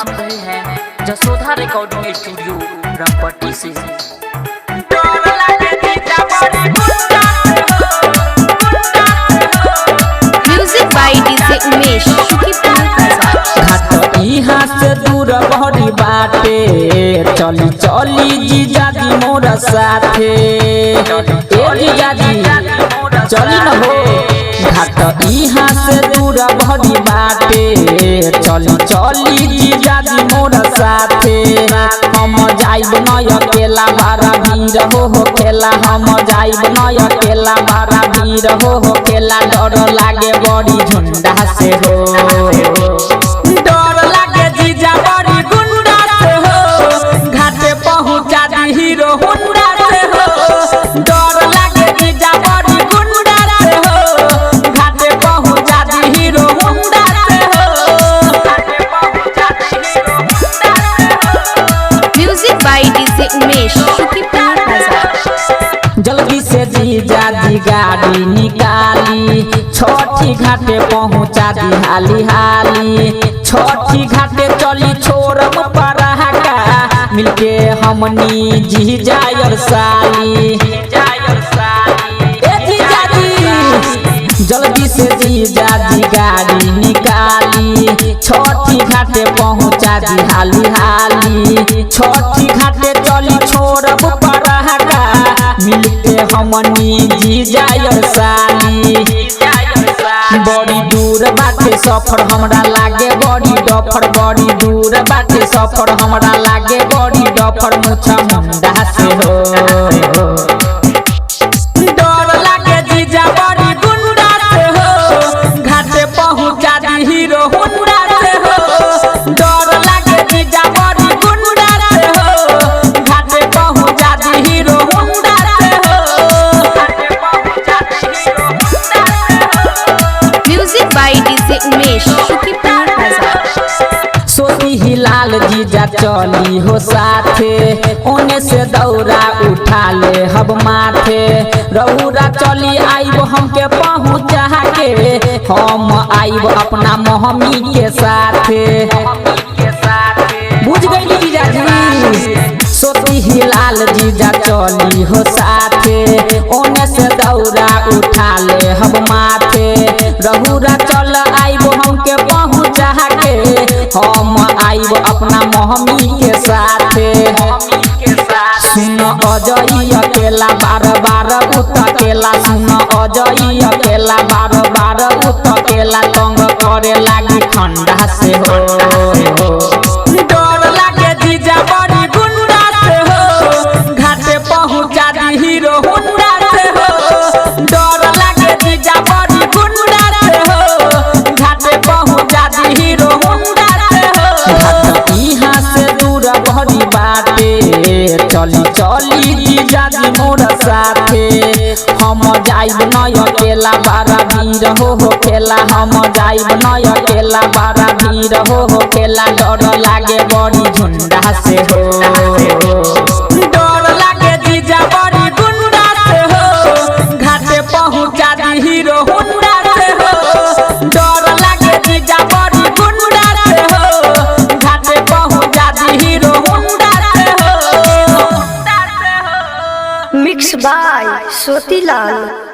सुन रहे हैं जसोधा रिकॉर्डिंग स्टूडियो रामपट्टी से। Music by DJ Umesh Sukhipur Bazar. घाट इहाँ से दूर बहरी बाटे, चली चली जीजाजी मोर साथे। ए जीजाजी चली न हो। घाट इहाँ से दूर बहरी बाटे, चली चली जीजाजी मोर साथे। हम जाइब न अकेला बड़ा भीड़ हो खेला। हम जाइब न अकेला बड़ा भीड़ हो खेला। डर लागे बड़ी झुंडा से हो, डर लागे जीजा बड़ी गुंडा से हो। घाटे पहुंचा दी हीरो होंडा से हो, डर लागे जीजा बड़ी गुंडा से हो। घाटे पहुंचा दी हीरो होंडा से हो। घाटे पहुंचा दी हीरो होंडा से हो। Music by DJ Umesh Sukhipur Bazar. जल्दी से जीजा जी गाड़ी निकाली, छठी घाटे पहुंचा दी हाली हाली। छठी घाटे चली छोरम पराका, मिलके हमनी जीजा और साली। ए जीजा जी जल्दी से जीजा जी गाड़ी निकाली, छठी घाटे पहुंचा दी हाली हाली। छठी घाटे चली छोरब पराका, मिलके हमनी जीजा और साली। बड़ी दूर बाटे सफर हमरा लागे बड़ी डफर। बड़ी दूर बाटे सफर हमरा लागे बड़ी डफर। मुछा मुंडा से हो, डर लागे जीजा बड़ी गुंडा से हो। घाटे पहुंचा दी हीरो होंडा से हो, डर लागे जीजा बड़ी गुंडा से हो। घाटे पहुंचा दी हीरो होंडा से हो। घाटे पहुंचा दी हीरो होंडा से हो। Music by DJ Umesh Sukhipur Bazar. सोती हिलाल जीजा चली हो साथे, ओने से दौरा उठा ले हब माथे। रहुरा चली आइब हमके पहुँचा के, हम आइब अपना मोहमी के साथे। बुझ गई जीजा जी। सोती हिलाल जीजा चली हो साथे, ओने से दौरा उठा ले हब माथे। रहुरा चल आइब हमके पहुँचा के, हम आइब अपना मोहमी के साथे। सुन अजय अकेला बार बार उतकेला। सुन अजय अकेला बार बार उतकेला। तंग करे लागी ठंडा से हो, डर लागे जीजा बड़ी गुंडा से हो। घाटे पहुंचा दी हीरो होंडा से हो, डर लागे जीजा बड़ी गुंडा से हो। घाटे पहुंचा दी हीरो होंडा से हो। घाट इहाँ से दूर बहरी बाटे, चली चली जीजा जी मोर साथे। हम जाइब न अकेला बड़ा भीड़ हो खेला। हम जाइब न अकेला बड़ा भीड़ हो खेला। डर लागे बड़ी झुंडा से हो, डर लागे जीजा बड़ी गुंडा से हो। घाटे पहुंचा दी हीरो होंडा से हो, डर लागे जीजा बड़ी गुंडा से हो। घाटे पहुंचा दी हीरो होंडा से हो। Mix by Sotilal.